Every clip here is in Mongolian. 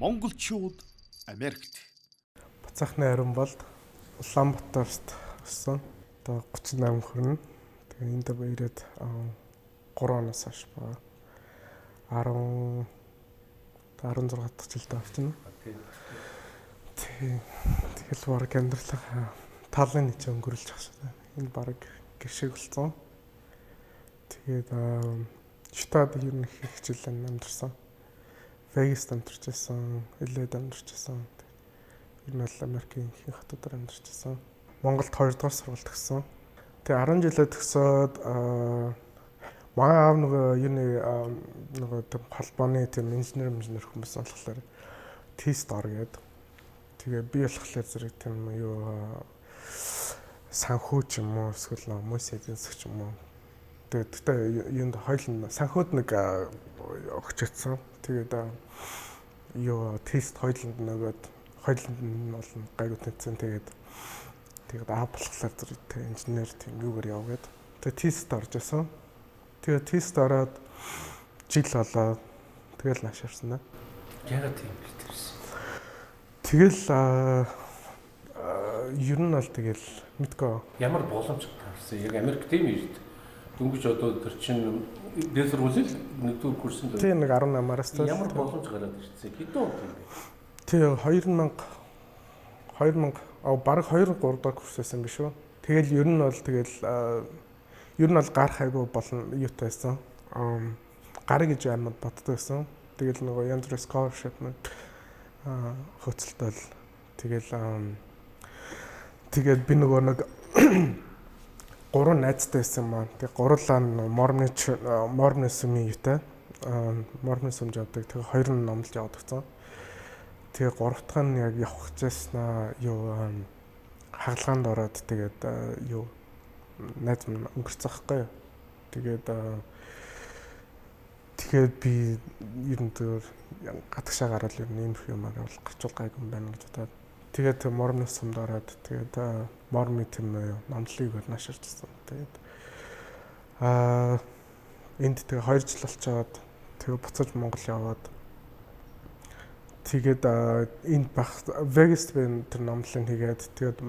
Монголчууд Америкт. Буцаахны ариун болд Улаанбаатарт өссөн. Одоо 38 хүрнэ. Тэгээ энд ирээд 3 оноос хойш байгаа. 10 16 дахь жилдээ орчихно. Тэгэл бараг амьдралаа талын нэг чинь өнгөрүүлж байгаа шүү дээ. Энэ бараг гэр шиг болсон. Тэгээд Читад ер нь их хичээл амьдарсан. Вегаст амьдарч байсан, LA-д амьдарч байсан. Ер нь бол Америкийн ихэнх хотуудаар амьдарч байсан. Монголд 2 дугаар сургууль төгссөн. Тэгээ 10 жилээ төгсөөд манай аав нөгөө юуны нөгөө тийм холбооны тийм инженер хүмүүс болохоор тест ор гээд. Тэгээ би болохоор зэрэг тийм юу санхүү ч юм уу эсвэл хүмүүс эдийн засаг ч юм уу. Тэгээд тэгтээ юунд хоёул санхүүд нэг өгчөөдсөн. Тэгээд юу тест хоёуланд нөгөөд хоёуланд нь бол гайгүй тэнцсэн. Тэгээд аав болохоор зэрэг тийм инженер тийм юугаар яв гээд. Тэгээд тест орж исэн. Тэгээд тест ороод жил болоо. Тэгэл нааш явсан да. Яагаад тийм бэлтгэсэн? Тэгэл ер нь бол тэгэл мэдгүй. Ямар боломж гарсан? Яг Америк тийм ирд. Дөнгөж одоо тэр чинь дээд сургуулийн нэгдүгээр курсэнд. Тийм нэг 18-аас л. Ямар боломж гараад ирсэн? Хэдэн онд юм бэ? Тийм 2000 бараг 2 3 дахь курс байсан биш үү? Тэгэл ер нь бол тэгэл ер нь бол гарах айгүй болон юутай байсан. Гарыг гэж амар боддог байсан. Тэгэл нөгөө янз бүрийн scholarship мэн хөөцөлтөөл тэгэл тэгээд би нөгөө нэг гурван найзтай байсан маа. Тэгээ гурлаа Мормны сүмийн юутай. Мормны сүмж явдаг. Тэгээ хоёр нь номлож явдаг цаа. Тэгээ гурав дахь нь яг явах гэжсэн юу хагалгаанд ороод тэгээд юу найз минь өнгөрцөн байхгүй юу. Тэгээд тэгээд би ер нь зөвөр гадагшаа гараад ер нь иймэрхүү юмар бол гарчвал гайгүй юм байна гэж бодоод тэгээд Мормны сумд ороод тэгээд Мормны тийм номлолыг өөр нааширчсан. Тэгээд энд тэгээ 2 жил болчоод тэгээ буцаж Монгол яваад тэгээд энд байх Вегаст би тэр номлолыг хийгээд тэгээд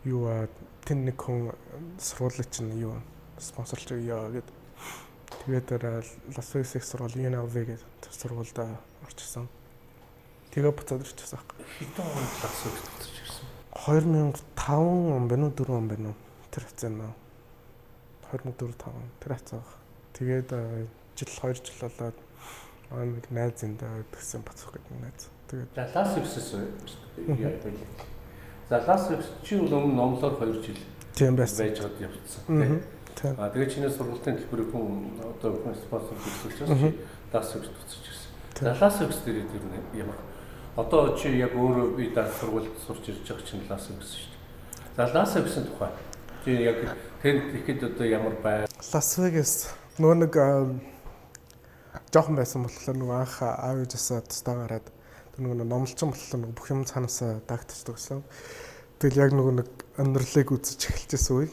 юу тэнд нэг хүн сургуулийг чинь юу спонсорлж өгье гэд. Тэгээд тэр Лас Вегас их сургууль UNLV гэдэг тэр сургуульд орчихсон. Тэгээ буцаад ирчихсэн байхгүй. Хэдэн онд Лас Вегаст буцаж ирсэн? 2005 он байна уу 4 он байна уу? Тэр хавцаа нөө. 2004 5 он тэр хавцаа баг. Тэгээд жил 2 жил болоод нэг найз энд тэгсэн бацах гэдэг найз. Тэгээд Лас Вегасээс яа байлээ. За Лас Вегас чи бол өмнө номлоор 2 жил тийм байсан. Байж гад явцсан тийм. Аа тэгээд чиний сургуулийн төлбөрийг хүн одоо хүн спонсор хийсэн учраас чи Лас Вегас буцаж ирсэн. За Лас Вегас дээр тэр ямар одоо чи яг өөрөө би даа сургуульд сурч ирж байгаа чинь Лас Вегас шүү дээ. За Лас Вегасын тухай чи яг тэнд ихэд одоо ямар бай? Лас Вегас нөгөө нэг жоохон байсан болохоор нөгөө анх аав ээжээсээ тусдаа гараад тэр нөгөө номлолчин болохоор нөгөө бүх юм цаанаасаа дагтчихдаг гэсэн. Тэгэл яг нөгөө нэг амьдралыг үзэж эхэлжсэн үе.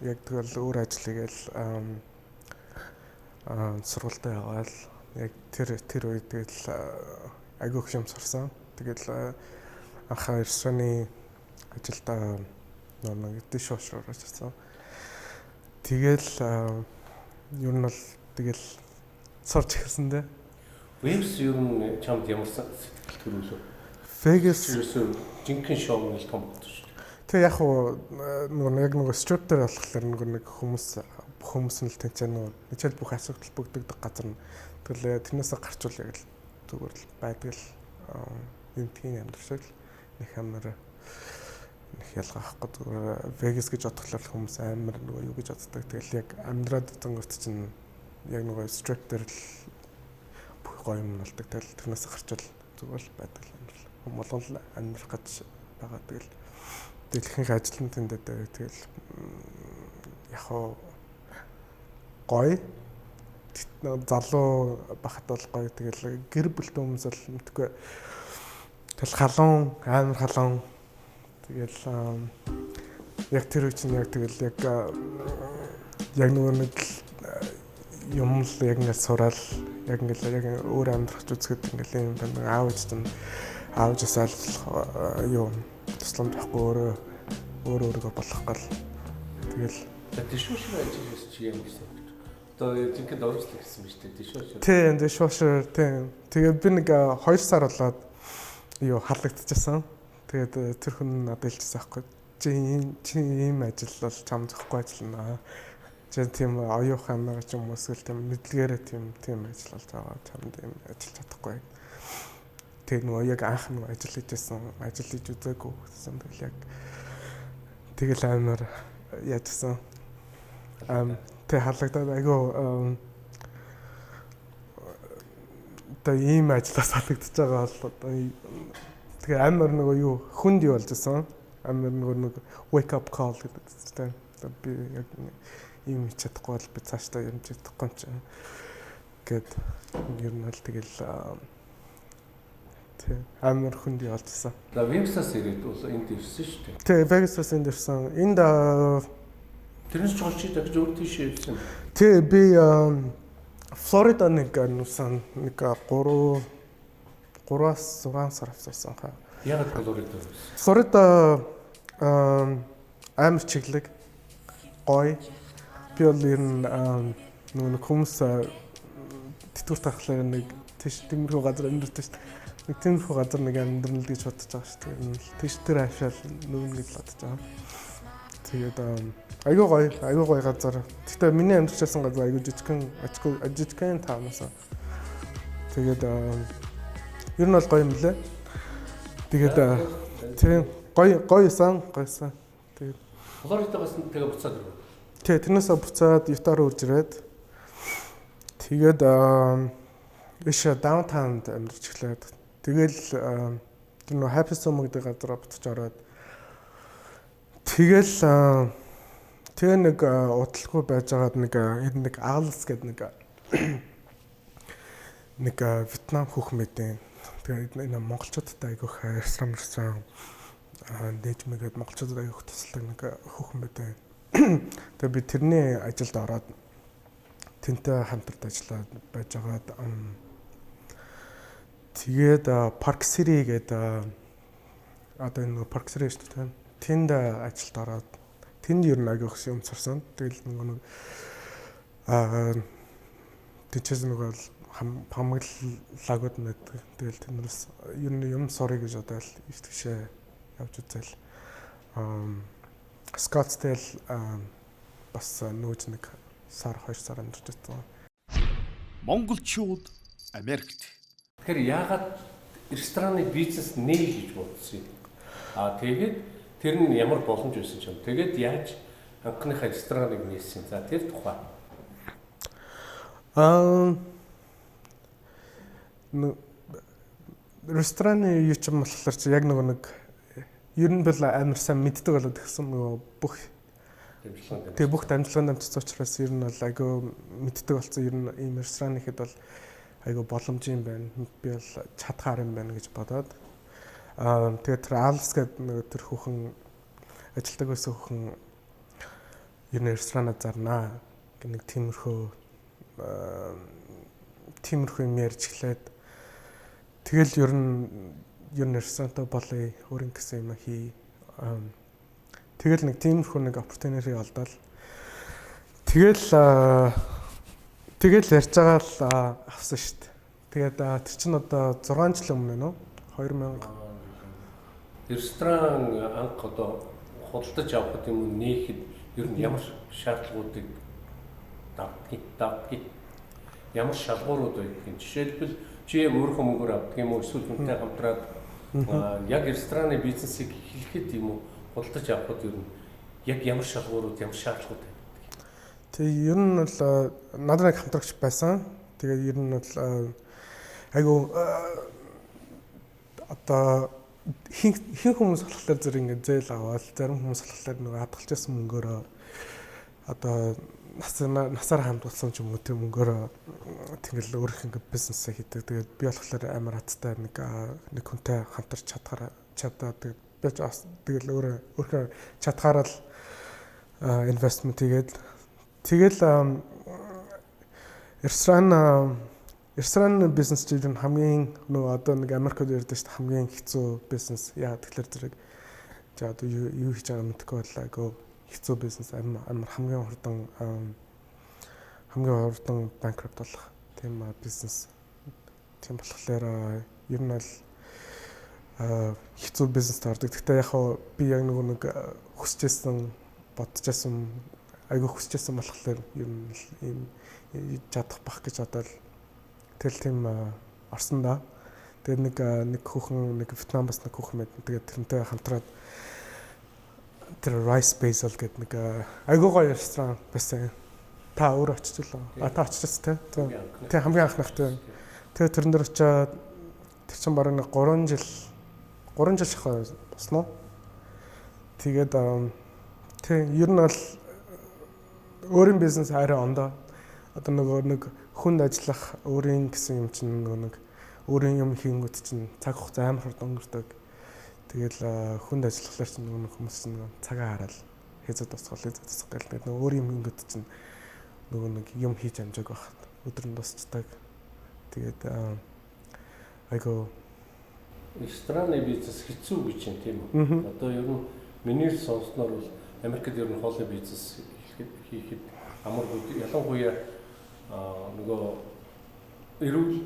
Яг тэгэл өөр ажил хийгээл сургуультай яваал яг тэр үед тэгэл айгүй их юм сурсан. Тэгэл анхаа рестораны ажилдаа нөгөө дишвошер орчихсон. Тэгэл ер нь бол тэгэл сурч эхэлсэн дээ. Вегас ер нь чамд ямар сэтгэл төрүүлв? Вегас ерөөсөө жинхэнэ шоу нэг том хот шүү дээ. Тэг яг уу нөгөө яг нөгөө strip дээр болохоор нөгөө нэг хүмүүс бүх хүмүүс нь л тэнцээ нөгөө хичээл бүх асуудал бүгдэгдэг газар нь. Тэгэл тэрнээсээ гарчвал яг л зүгээр л байдаг л энтхийн амьдрал шиг л нэг амар нэг ялгаа авахгүй зүгээр Вегас гэж бодохлоор хүмүүс амар нөгөө юу гэж боддог. Тэгэл яг амьдраад зөнгөрт чинь яг нөгөө strip дээр л бүх гоё юм болдог. Тэгэл тэрнээс гарчвал зүгээр л байдаг л амьдрал. Хүмүүс л амьдрах гэж байгаа. Тэгэл ихэнх ажил нь тэнд байдаг. Тэгэл яг хоо гоё залуу бахад бол гоё. Тэгэл гэр бүлтэй хүмүүс бол мэдгүй. Тэгэл халуун, амар халуун. Тэгэл яг тэр үе чинь яг тэгэл яг нөгөө нэг юм л яг ингээд сураал Яг ингээл яг өөр амьдрах үзэхэд ингээл юм байна. Аав ээж чинь аав ээжээс аль юу тусламж авахгүй өөрөө өөрийгөө болох гал. Тэгэл dishwasher ажиллаж байсан чи юм гэсэн үг. Одоо жинхэнэ дөрвөлт гэсэн биз дээ dishwasher. Тийм, dishwasher тийм. Тэгээд би нэг 2 сар болоод юу халагдчихсан. Тэгээд тэр хүн надад хэлчихсэн аахгүй. Чи ийм ажил бол чам зөхгүй ажиллана. Чи тийм оюухан байгаа ч юм уу эсвэл тийм мэдлэгээрээ тийм ажил болж байгаа. Чамд ийм ажиллаж чадахгүй. Тэгээд нөгөө яг анх нөгөө ажил хийжсэн, ажил хийж үзээгүй гэсэн. Тэгэл яг тэгэл амар яажсан. Тэг халагдаад айгүй одоо ийм ажлаас халагдчихж байгаа бол одоо тэгээ амар нөгөө юу хүнд юу болж исэн. Амар нөгөө нэг wake up call гэдэг чинь тийм. Би яг ийм хийж чадахгүй бол би цаашдаа юм чадахгүй юм чинь гэд ер нь бол тэгэл тийм амар хүнд юу болж исэн. За Vegas-аас ирээд бол энд ирсэн шүү дээ. Тийм, Vegas-аас энд ирсэн. Энд тэрнээс ч хойш чи дахиж өөр тийшээ ирсэн. Тийм, би Флорида нэг нусан нэг 3-6 сар авсан хаа. Яагаад Флорида вэ? Флорида амар чиглэг гоё. Би бол ер нь нөгөө нэг хүмүүс тэтгэвэр тархлаар нэг тийш тиймэрхүү газар амьдардаг шүү дээ. Нэг тиймэрхүү газар нэг амьдрал гэж бодож байгаа шүү дээ. Тийш тэр хавшаал нүгэн гэж бодож байгаа. Тэгээд айгүй гоё, айгүй гоё газар. Гэхдээ миний амьдарч байсан газар айгүй жижигхэн таунаас. Тэгээд ер нь бол гоё юм лээ. Тэгээд тийм гоё гоёсан, гоёсан. Тэгээд Флоридагаас тэгээ буцаад ирэв. Тий, тэрнээсээ буцаад Юта руу үрж ирээд тэгээд иш даунтаунд амьдарч эхлээд тэгэл тэр нөө Happy Sum гэдэг газар буцаж ороод тэгэл тэгээ нэг удалгүй байжгаад нэг энэ нэг Аглас гэдэг нэг нэг Вьетнам хүүхэн мэдэн. Тэгээ энэ монголчуудтай айгүйх ресторан нээж мэгээд монголчуудад айгүйх тусалдаг нэг хүүхэн мэдэн. Тэгээ би тэрний ажилд ороод тэнтэй хамтарч ажиллаад байжгаад тэгээд Park City гэдэг одоо энэ Park City шүү дээ. Тэнд ажилд ороод тэнд ер нь айгүйх юм сурсан. Тэгэл нөгөө нэг тийчээс нөгөө хамгааллагууд байдаг. Тэгэл тэндээс ер нь юм сурыг гэж бодоод иштгэшээ явж үзэл. Scottsdale бас нүүж нэг сар 2 сар амьдарч байсан. Монголчууд Америкт. Тэгэхээр яагаад рестораны бизнес нээ гэж бодсон юм? Аа тэгээд тэр нь ямар боломж байсан ч юм. Тэгээд яаж анхныхаа рестораныг нээсэн. За тэр тухай. Рестораны юу ч юм болохоор чи яг нөгөө нэг ер нь бол амар сайн мэддэг болоод ихсэн нөгөө бүх тэгээ бүх дамжлагын дамжсан учраас ер нь бол айгүй мэддэг болсон. Ер нь ийм ресторан ихэд бол айгүй боломж юм байна. Би бол чадхаар юм байна гэж бодоод тэгээд тэр Алс гэдэг нөгөө тэр хүүхэн ажилтдаг байсан хүүхэн ер нь ресторанаа зарнаа гэх нэг тиймэрхүү юм ярьж эхлээд тэгэл ер нь ресторантаа болъё өөр ингэсэн юм хий. Тэгэл нэг тиймэрхүү нэг opportunity олдоод тэгэл ярьж байгаа л авсан шүү дээ. Тэгээд тэр чинь одоо 6 жилийн өмнө нөө 2000 ресторан анх одоо худалдаж авахд юм уу нээхэд ер нь ямар шаардлагуудыг давдгийг ямар шалгуурууд байдгийг жишээлбэл чи яг өөрийнхөө мөнгөөр авдаг юм уу эсвэл хүнтэй хамтраад яг рестораны бизнесийг эхлэхэд юм уу худалдаж авахд ер нь яг ямар шалгуурууд ямар шаардлагууд байдаг? Тэг ер нь бол надад нэг хамтрагч байсан. Тэгээд ер нь бол айгу одоо хин хүмүүс болохоор зэрэг ингээд зээл аваад зарим хүмүүс болохоор нөгөө хадгалж байсан мөнгөөрөө одоо насаар хамтгалсан ч юм уу тийм мөнгөөрөө тэгэл өөрөх ингээд бизнесээ хийдэг. Тэгээд би болохоор амар хаттай нэг хүнтэй хамтарч чадаад тэгээд би ч бас тэгэл өөрөө чадхаараа л инвестмент хийгээд тэгэл ресторан Ресторан бизнес чинь хамгийн нөгөө одоо нэг Америкт ярьдаг шүү дээ, хамгийн хэцүү бизнес. Яа тэгэхээр зэрэг за одоо юу хийж байгааг мэдэхгүй бол айгүй хэцүү бизнес, амар хамгийн хурдан bankrupt болох тийм бизнес. Тийм болохоор ер нь бол хэцүү бизнест ордог. Гэхдээ яг хаа би яг нөгөө нэг хүсэжсэн, бодчихсон, айгүй хүсэжсэн болохоор ер нь ийм чадах бах гэж бодоод тэгэл тийм орсон да. Тэгээд нэг хүүхэн, нэг Вьетнам бас нэг хүүхэн байд. Тэгээд тэрнтэй хамтраад тэр Rice Basil гэдэг нэг айгүй гоё ресторан байсан. Та өөрөө очиж л. А та очижсэн тий. Тий, хамгийн анхных тий. Тэгээд тэрэн дээр очиад тэр чинь бараг нэг 3 жил шахаа босно. Тэгээд тий, ер нь бол өөрийн бизнес арай ондоо. Одоо нөгөө нэг хүнд ажиллах өөрийн гэсэн юм чинь нөгөө нэг өөрийн юм хийнгүүт чинь цаг хугацаа амар хурд өнгөрдөг. Тэгэл хүнд ажиллахлаар чинь нөгөө хүмүүс чинь нөгөө цагаа хараад хэзээ тусгал гэл нэг нөгөө өөрийн юм хийнгүүт чинь нөгөө нэг юм хийж амжааг байх. Өдөр нь дуусчдаг. Тэгээд айгу рестораны бизнес хэцүү гэж юм тийм үү? Одоо ер нь миний сонссноор бол Америкт ер нь хоолны бизнес хийхэд амаргүй, ялангуяа нөгөө эрүүл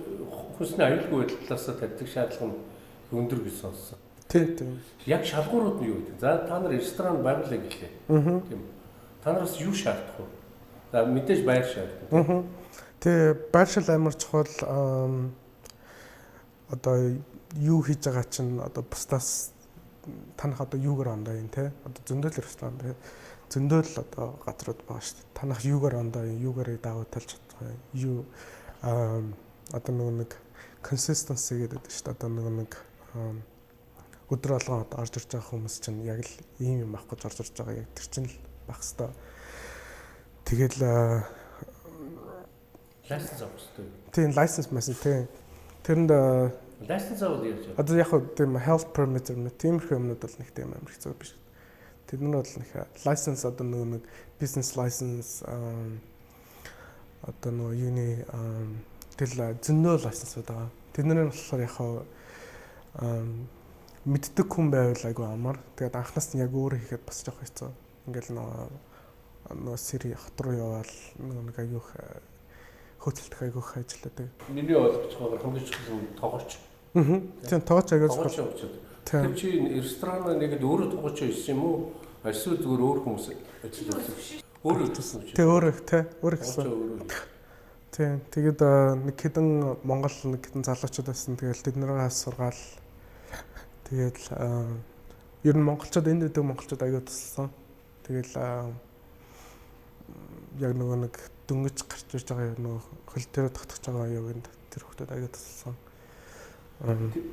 хүнсний аюулгүй байдлаас тавьдаг шаардлага нь өндөр гэж сонссон. Тийм тийм. Яг шалгуурууд нь юу гэдэг? За та нар ресторан байгуулъя гэлээ. Тийм. Та нараас юу шаардах вэ? За мэдээж байр шаардна. Тэ байршил амар чухал. Одоо юу хийж байгаа чинь одоо бусдаас танах одоо юугаар ондоо юм те? Одоо зөндөл ресторан бай. Зөндөл одоо газрууд байгаа шүү дээ. Танах юугаар ондоо юм, юугаар давуу талж чадах юм. Юу одоо нөгөө нэг consistency гэдэг шүү дээ. Одоо нөгөө нэг өдөр болгон одоо орж ирж байгаа хүмүүс чинь яг л ийм юм авах гэж орж ирж байгаа, яг тэр чинь л байх хэвээр. Тэгэл license авах хэвээр. Тийм, license мэсэн тийм. Тэрэнд license авах яаж вэ? Одоо яг хөө тийм health permit тиймэрхүү юмнууд бол нэг тийм амар хэцүү биш. Тэд нар бол нэг license одоо нөгөө нэг business license одоо нөгөө юуны тэгэл зөндөө license-ууд байгаа. Тэд нар нь болохоор яг хөө мэддэг хүн байвал айгүй амар. Тэгээд анхнаас нь яг өөрөө хийхэд бас жоох хэцүү. Ингээл нөгөө Сири хот руу яваал нөгөө нэг айгүй хөөцөлдөх айгүй их ажилладаг. Миний ойлгож байгаагаар хамгийн чухал нь тогооч. Тийм, тогооч айгүй чухал. Тэр чи ресторан нэгэд өөрөө тогооч ирсэн юм уу? Эсвэл зүгээр өөр хүмүүс ажилласан. Өөрөө хийсэн үү? Тий, өөрөө тий, өөрөө хийсэн. Тийм, тэгээд нэг хэдэн Монгол нэг хэдэн залуучууд байсан. Тэгэл тэднэрээс сургаал. Тэгээд ер нь монголчууд энд байдаг монголчууд аягүй тусалсан. Тэгэл яг нөгөө нэг дөнгөж гарч ирж байгаа нөгөө хөл дээр тогтож байгаа юунд тэр хүмүүс аягүй тусалсан.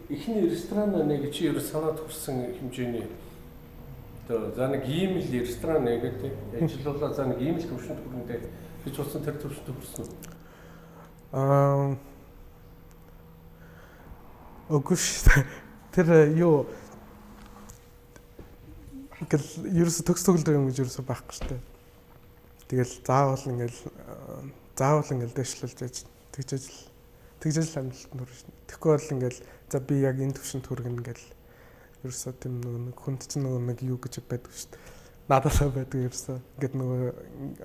Эхний ресторан нэг чи ер санаа төрсэн хэмжээний одоо за нэг ийм л ресторан нэгэд ажиллуулаа, за нэг ийм л төвшөнд хүрнэ гэж бодсон, тэр төвшөнд хүрсэн үү? Үгүй шүү. Тэр юу ингээл ерөөсө төгс төгөлдөр юм гэж ерөөсө байхгүй шүү дээ. Тэгэл заавал ингээл дэвшлэлж яж тэгж ажил амжилтанд хүрнэ шин. Тэгэхгүй бол ингээл за би яг энэ төвшөнд хүргэнэ гэл ерөөсө тийм нөгөө нэг хүнд чинь нөгөө нэг юу гэж байдаг шүү дээ. Надад байдаг ерөөсө ингээд нөгөө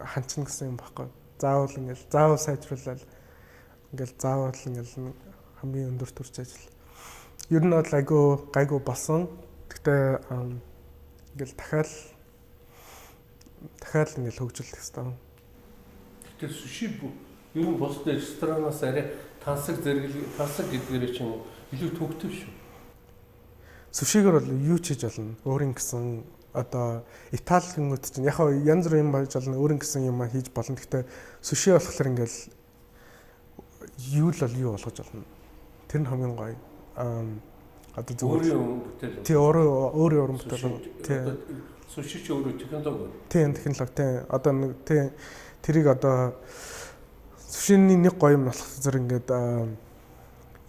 ханчна гэсэн юм байхгүй. Заавал ингээл заавал сайжруулаад ингээл заавал ингээл хамгийн өндөр төрч ажил. Ер нь бол айгүй гайгүй болсон. Гэхдээ ингээл дахиад ингээл хөгжүүлэх хэрэгтэй. Тэгэхээр суши ер нь бусад ресторанаас арай тансаг зэрэглэг, тансаг гэдгээрээ ч юм уу илүү төвөгтэй шүү. Сушигээр бол юу ч хийж болно. Өөрийн гэсэн одоо Итали гингүүд чинь яг янз бүрийн юм хийж болно. Өөрийн гэсэн юм хийж болно. Гэхдээ суши болохоор ингээл юу л бол юу болгож болно. Тэр нь хамгийн гоё. Одоо зүгээр өөрийн бүтээл. Тий, өөрийн уран бүтээл. Тий. Суши чи өөрөө технологи. Тий, технологи. Тий. Одоо нэг тий тэрийг одоо сушиний нэг гоё юм болох зэрэг ингээд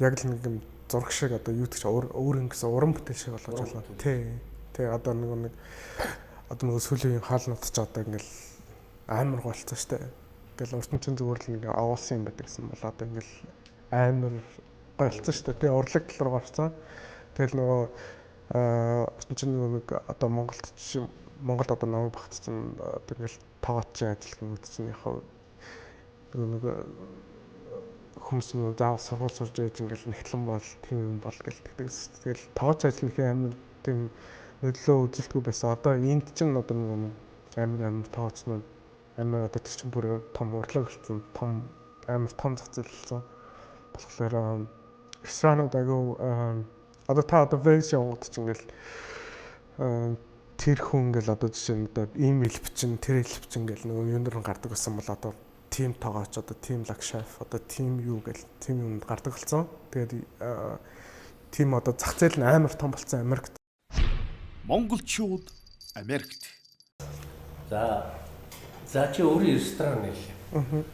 яг л нэг юм зураг шиг одоо юу гэдэг чи өөр ингэсэн уран бүтээл шиг болгож болно. Тий. Тий, одоо нэг одоо нэг сүүлийн хаалнууд ч одоо ингээл амар голцсон штэ. Ингээл урд нь чинь зүгээр л нэг овоолсон юм байдаг гэсэн бол одоо ингээл амар гоё болсон шүү дээ. Тэгээ урлаг тал руу орсон. Тэгэл нөгөө чинь нэг одоо Монголд чинь Монголд одоо намайг багт чинь одоо ингээл тоогооч ажил гэнүүд чинь яг нэг хүмүүс нь заавал сургууль сурж байж ингээл нэгтлэн бол тийм юм бол гэл тэгдэг. Тэгэл тоогооч ажил нөх амар тийм нөлөө үзүүлдэггүй байсан. Одоо энд чинь одоо нэг амар амар тоогоочнууд амар одоо тэр чинь бүр том урлаг болсон, том амар том зах зээл болсон. Болохоор ресторанууд айгүй одоо та одоо Vegas явгууд чинь ингээл тэр хүн ингээл одоо жишээ нь одоо ийм элб чинь тэр элб чинь ингээл нөгөө юун дээр гардаг байсан бол одоо тим тоогооч одоо тим лаг шеф одоо тим юу гэл тим юмд гардаг болсон. Тэгээд тим одоо зах зээл нь амар том болсон Америкт. Монголчууд Америкт. За за чи өөрийн ресторан нээлээ.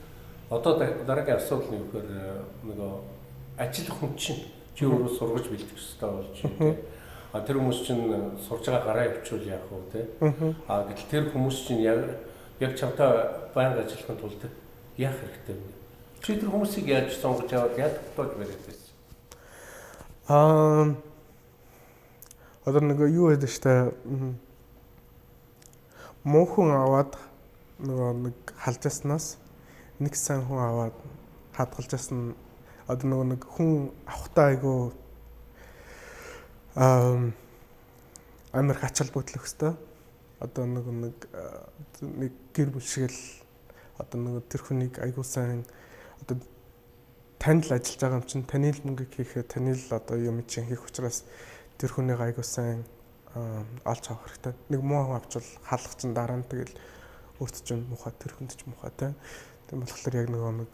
Одоо дараагийн асуудал нь юу гэхээр нөгөө ажил хүн чинь чи өөрөө сургаж бэлтгэх ёстой болж байна те. А тэр хүмүүс чинь сурж байгаа гараа явуучвал яах вэ те. А гэтэл тэр хүмүүс чинь яг чамтай байнга ажиллахын тулд яах хэрэгтэй вэ? Чи тэр хүмүүсийг яаж сонгож аваад яаж тогтоож бариад байсан? Одоо нөгөө юу гэдэг штэ муу хүн аваад нөгөө нэг халжаснаас нэг сайн хүн аваад хадгалжаасан одоо нөгөө нэг хүн авахтаа айгүй амар ач холбогдол өгөх хэвээр. Одоо нөгөө нэг нэг гэр бүл шиг л одоо нөгөө тэр хүнийг айгүй сайн одоо танд л ажиллаж байгаа юм чинь таны л мөнгө хийхэд таны л одоо юм чинь хийх учраас тэр хүнийг айгүй сайн олж авах хэрэгтэй. Нэг муу хүн авчвал халах чинь дараа нь тэгэл өөрт чинь муухай тэр хүнд ч муухай те. Тийм болохоор яг нөгөө нэг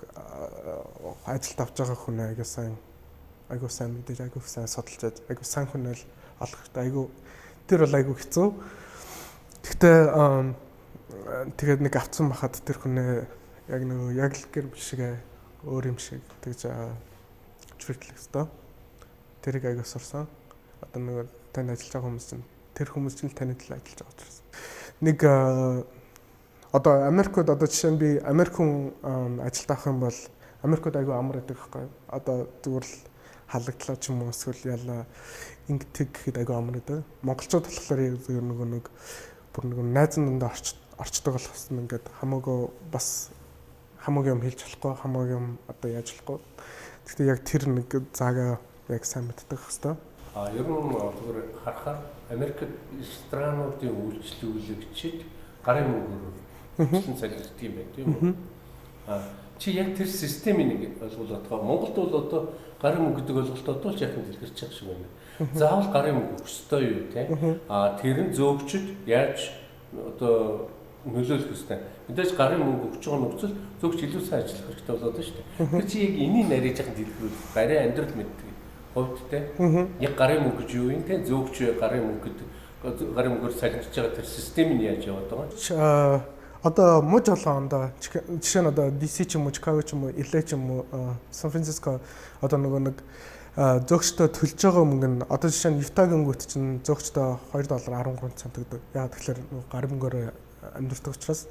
ажилд авч байгаа хүн айгүй сайн мэдээж айгүй сайн судалж айгүй сайн хүн л олох хэрэгтэй. Айгүй тэр бол айгүй хэцүү. Гэхдээ тэгээд нэг авцсан бахад тэр хүнээ яг нөгөө яг л гэр бүл шиг өөр юм шиг тэгж чүртлэх хэвээр. Тэрийг айгүй сурсан. Одоо нөгөө танд ажиллаж байгаа хүмүүс чинь тэр хүмүүс чинь л таны төлөө ажиллаж байгаа учраас. Нэг одоо Америкт одоо жишээ нь би Америк хүн ажилд авах юм бол Америкт айгүй амар байдаг байхгүй. Одоо зүгээр л халагдлаа ч юм уу эсвэл ялаа ингэдэг гэхэд айгүй амар байдаг. Монголчууд болохоор яг зүгээр нөгөө нэг бүр нөгөө найзан дундаа орчдөг болохсон ингээд хамаагүй бас хамаагүй юм хэлж болохгүй, хамаагүй юм одоо яаж болохгүй. Гэхдээ яг тэр нэг заагаа яг сайн мэддэг хэвээр. А ер нь зүгээр харахаар Америкт ресторануудын үйлчлүүлэгчид гарын мөнгөөр үйлчлэн цалинждаг юм байна тийм үү? А чи яг тэр системийг нэг ойлголоод байгаа. Монголд бол одоо гарын мөнгө гэдэг ойлголт одоо л яхан дэлгэрч байгаа шиг байна. Заавал гарын мөнгө өгөх ёстой юу те? А тэр нь зөөгчд яаж одоо нөлөөлөх ёстой. Мэдээж гарын мөнгө өгч байгаа нөхцөл зөөгч илүү сайн ажиллах хэрэгтэй болоод байна шүү дээ. Тэр чи яг энийг нарийн жахан дэлгэрүүл. Гарын амьдрал мэддэг. Хувьд те. Яг гарын мөнгө гэж юу юм те? Зөөгч гарын мөнгө гэдэг гарын мөнгөөр цалинжиж байгаа тэр систем нь яаж яваад байгаа юм? Одоо муж олон ондоо жишээ нь одоо DC ч юм уу, Chicago ч юм уу, LA ч юм уу, Сан Франциско одоо нөгөө нэг зөөгчдөө төлж байгаа мөнгө нь одоо жишээ нь Utah-гийн гүт чинь зөөгчдөө 2 доллар 13 цент өгдөг. Яагаад тэгэхээр гарын мөнгөөр амьдардаг учраас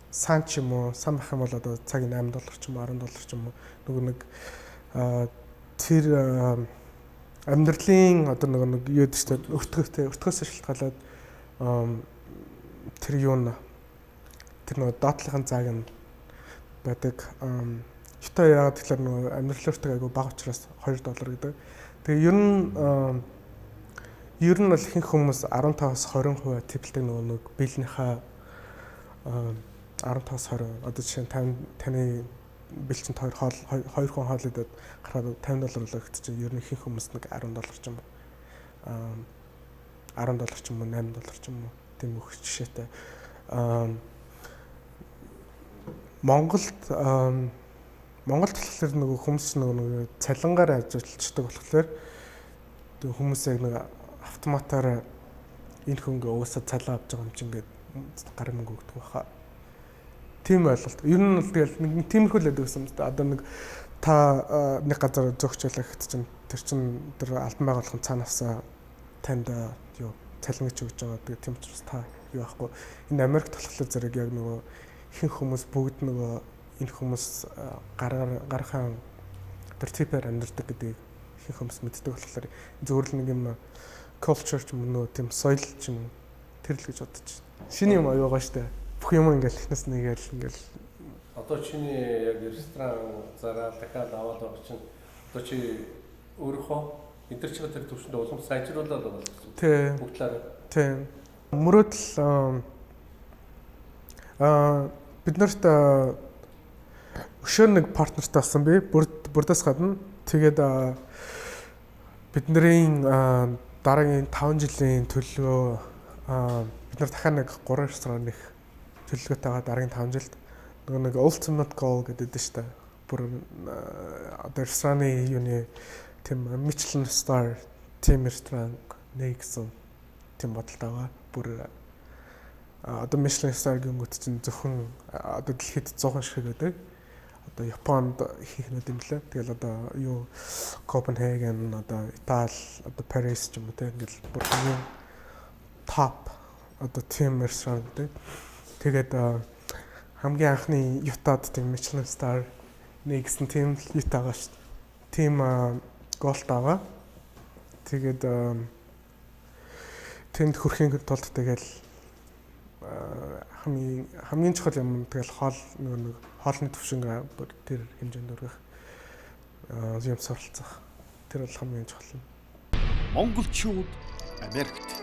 сан ч юм уу, сан байх юм бол одоо цагийн 8 доллар ч юм уу, 10 доллар ч юм уу нөгөө нэг тэр амьдралын одоо нөгөө нэг юу гэдэг чинь өртгөөтэй өртгөөсөө шалтгаалаад тэр юу н тэр нөгөө доотлохын зааг нь байдаг. Utah яагаад тэгэхээр нөгөө амьдрал өртөг айгүй бага учраас 2 доллар гэдэг. Тэгээ ер нь бол ихэнх хүмүүс 15-аас 20% типэлдэг нөгөө нэг биелнийхээ 15-аас 20 одоо жишээ нь таны бэлчинд хоёр хүн хоол идээд гараад 50 доллар болоо гэхэд чинь ер нь ихэнх хүмүүс нэг 10 доллар ч юм уу 10 доллар ч юм уу 8 доллар ч юм уу тийм өгөх жишээтэй. Монголд болохоор нөгөө хүмүүс нөгөө цалингаар ажиллаждаг болохоор хүмүүс яг нэг автоматар энэ хөнгө угаасаа цалин авч байгаа юм чинь ингээд гарын мөнгө өгдөг байхаа. Тийм ойлголт. Ер нь бол тэгэл нэг тиймэрхүү л байдаг гэсэн юм да. Одоо нэг та нэг газар зөөгч байлаа гэхэд чинь тэр чинь тэр албан байгууллагын цаанаасаа танд юу цалин гэж өгч байгаа. Тэгээ тийм учраас та юу байхгүй. Энэ Америкт болохоор зэрэг яг нөгөө ихэнх хүмүүс бүгд нөгөө энэ хүмүүс гарахын Тэр tip-ээр амьдардаг гэдгийг ихэнх хүмүүс мэддэг болохоор зөвхөн л нэг юм culture ч юм уу, тийм соёл ч юм уу, тэр л гэж бодож байна. Шинэ юм аюу байгаа штэ. Бүх юм ингээл эхнээс нэгээл ингээл. Одоо чиний яг ресторан зараа дахиад аваад байгаа чинь одоо чи өөрийнхөө мэдэрч байгаа тэр төвшөнд улам сайжруулаад байгаа л гэсэн. Тийм. Бүгд талаараа. Тийм. Мөрөөдөл бид нарт өшөөр нэг partner тай болсон би бүрдээс гадна. Тэгээд бидний дараагийн 5 жилийн төлөвлөгөө, бид нар дахиад нэг 3 ресторан нэх төлөвлөгөөтэй байгаа дараагийн 5 жилд. Нөгөө нэг ultimate goal гэдэг нь шүү дээ. Бүр одоо рестораны юуны тийм Michelin star тийм ресторан нэг гэсэн тийм бодолтой байгаа. Бүр одоо Michelin star гингүүт чинь зөвхөн одоо дэлхийд 100 шиг байдаг. Одоо Японд их ихнүүд юм лээ. Тэгэл одоо юу Копенгаген, одоо Итали, одоо Парис ч юм уу те, ингээл бүр хамгийн топ одоо тийм ресторан гэдэг. Тэгээд хамгийн анхны Ютад тийм Michelin star нэг гэсэн тийм юутай байгаа шүү дээ. Тийм goal той байгаа. Тэгээд тэнд хүрэхийн тулд тэгэл хамгийн хамгийн чухал юм тэгэл хоол, нөгөө нэг хоолны түвшин бүр тэр хэмжээнд хүргэх юм суралцах. Тэр бол хамгийн чухал юм. Монголчууд Америкт.